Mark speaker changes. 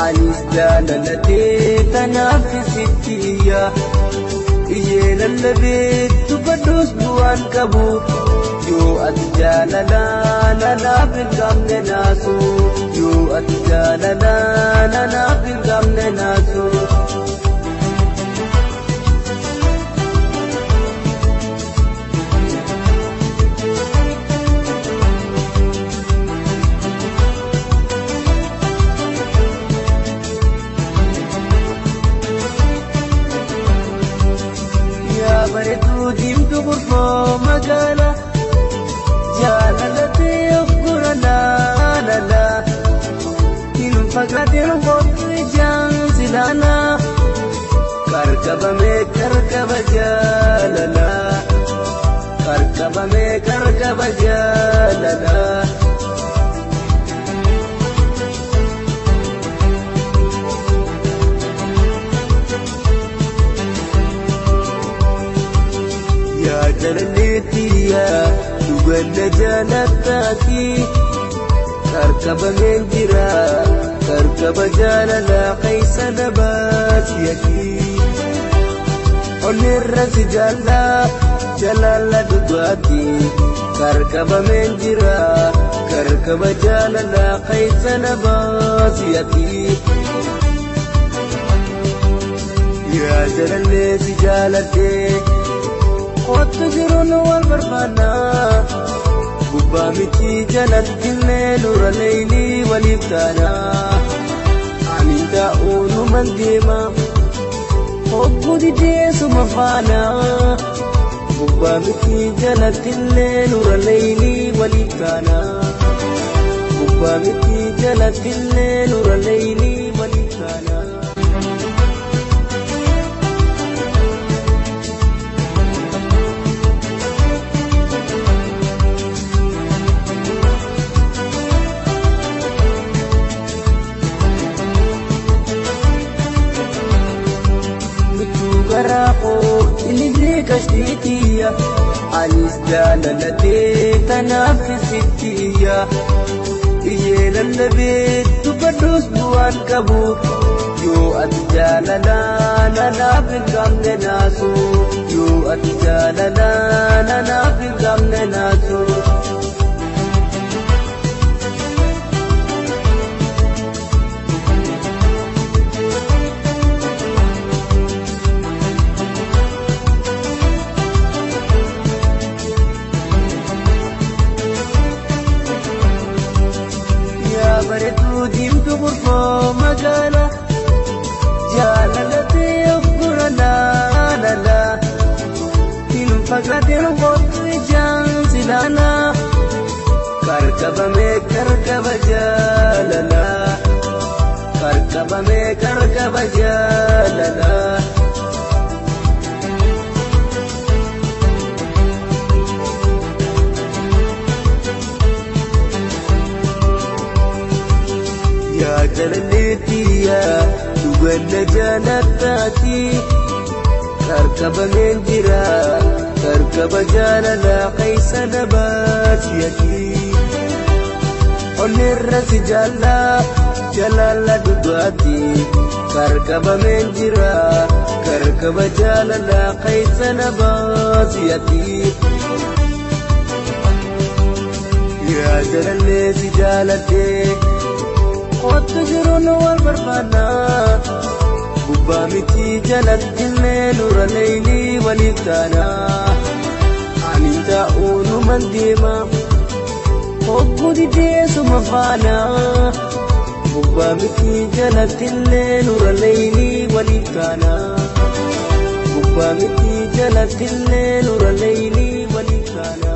Speaker 1: Anis jaalallatee tanaaf sittiya Ijee lallabee dubbadhuus bu'aan qabu yoo ati jaalalaa nanaaf hin qabne naasu yoo ati jaalalaa nanaaf hin qabne naasu. Bareedduu diimtuu gurfoo magaala jaalallatee of gura laalala hin fagaatiin kootu ijaan silaana qarqabamee qarqaba jaalala qarqabamee qarqaba jaalala. Jaalalleettiya dhuganna jaalataati qarqabameen jira qarqaba jaalalaa keessa na baasiyati onnirra si jaallaa jaalala dhugaati qarqabameen jira qarqaba jaalalaa keessa na baasiyati. Yaa jaalallee si jaaladhee. Kootu jiruun wal barbaanna gubbaa miti jalatti illee nura leeylii waliif taana ani taa'uu numan deema hogguu dideessuma faana gubbaa miti jalatti illee nura leeylii waliif taana gubbaa miti jalatti illee nura leeylii waliif taana. Kashtiitiya anis jaalallatee tanaaf sittiya Ijee lallabee dubbadhuus bu'aan qabu yoo ati jaalalaa nanaaf hin qabne naasu yoo ati jaalalaa nanaaf hin qabne naasu. Bareedduu diimtuu gurfoo magaala jaalallatee of gura laalala hin fagaatiin kootu ijaan silaana qarqabamee qarqaba jaalala qarqabamee qarqaba jaalala. Jaalalleettiya dhuganna jaalataati qarqabameen jira qarqaba jaalalaa keessa na baasiyati onnirra si jaallaa jaalala dhugaati qarqabameen jira qarqaba jaalalaa keessa na baasiyati. Yaa jaalallee si jaaladhee. Kootu jiruun wal barbaanna gubbaa miti jalatti illee nura leeylii waliif taana ani taa'uu numan deema hogguu dideessuma faana gubbaa miti jalatti illee nura leeylii waliif taana gubbaa miti jalatti illee nura leeylii waliif taana.